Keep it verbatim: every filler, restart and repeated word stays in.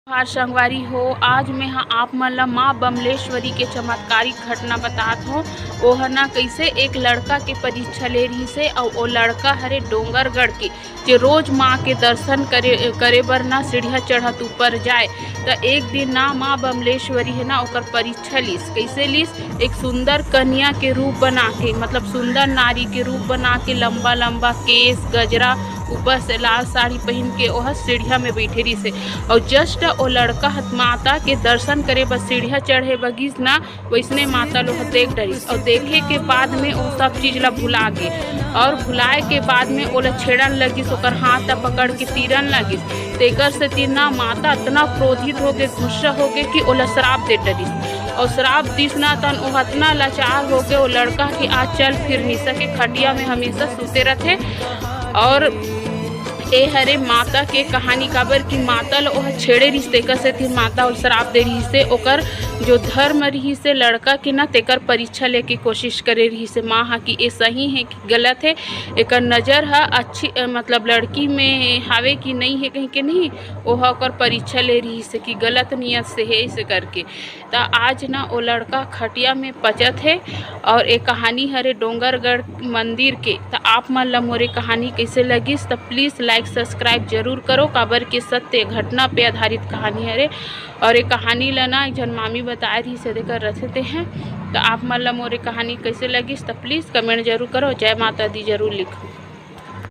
जोहार संगवारी हो, आज मैं ह आप मन ल माँ बमलेश्वरी के चमत्कारिक घटना बतात हों। ओह ना कइसे एक लड़का के परीक्षा ले रहिस हे अउ ओ लड़का हरे डोंगरगढ़ के, जे रोज माँ के दर्शन करे, करे बर ना सीढ़िया चढ़त ऊपर जाए। त एक दिन ना माँ बमलेश्वरी हे ना ओकर परीक्षा लीस। कइसे लीस? एक सुंदर कन्या के रूप बना के, मतलब सुंदर नारी के रूप बना के, लंबा लंबा केस, गजरा, ऊपर से लाल साड़ी पहिन के ओह सीढ़िया में बइठे रहिस हे। अउ just ओ लड़का ह माता के दर्शन करे बर सीढ़िया चढ़े बर गिस ना, वइसने माता ल ओह देख डरिस। अउ देखे के बाद में ओ सब चीज ला भुला गे। अउ भुलाए के बाद में ओला छेड़न लगिस, ओकर हाथ ला पकड़ के तीरन लगिस। तेकर सेती ना माता अतना क्रोधित होगे, गुस्सा होगे कि ओला श्राप दे डरिस। अउ श्राप दिस ना, तन ओह अतना लाचार होगे, ओ लड़का कि आज चल फिर नइ सके, खटिया में हमेशा सुते रथे। अउ ए हरे माता के कहानी, काबर कि माता ल ओह छेड़े रहिस, तेकर सेती माता ओला श्राप दे रहिस हे। ओकर जो धर्म रहिस हे लड़का के ना, तेकर परीक्षा लेके कोशिश करे रहिस हे माँ ह कि ए सही हे कि गलत हे। एकर नजर ह अच्छी, अ, मतलब लड़की में हावे कि नइ हे कहिके नहीं, ओह ओकर परीक्षा ले रहिस हे कि गलत नियत से हे, अइसे करके। त आज ना ओ लड़का खटिया में पचत हे। अउ ए कहानी हरे डोंगरगढ़ मंदिर के। त आप मन ल मोर ए कहानी कइसे लगिस, त please like subscribe जरूर करो, काबर के सत्य घटना पे आधारित कहानी हरे। अउ ए कहानी ल ना एक झन मामी बताए रहिस हे, तेकर रथे ते हैं। त आप मन ल मोर ए कहानी कइसे लगिस, त please comment जरूर करो, जय माता दी जरूर लिखो।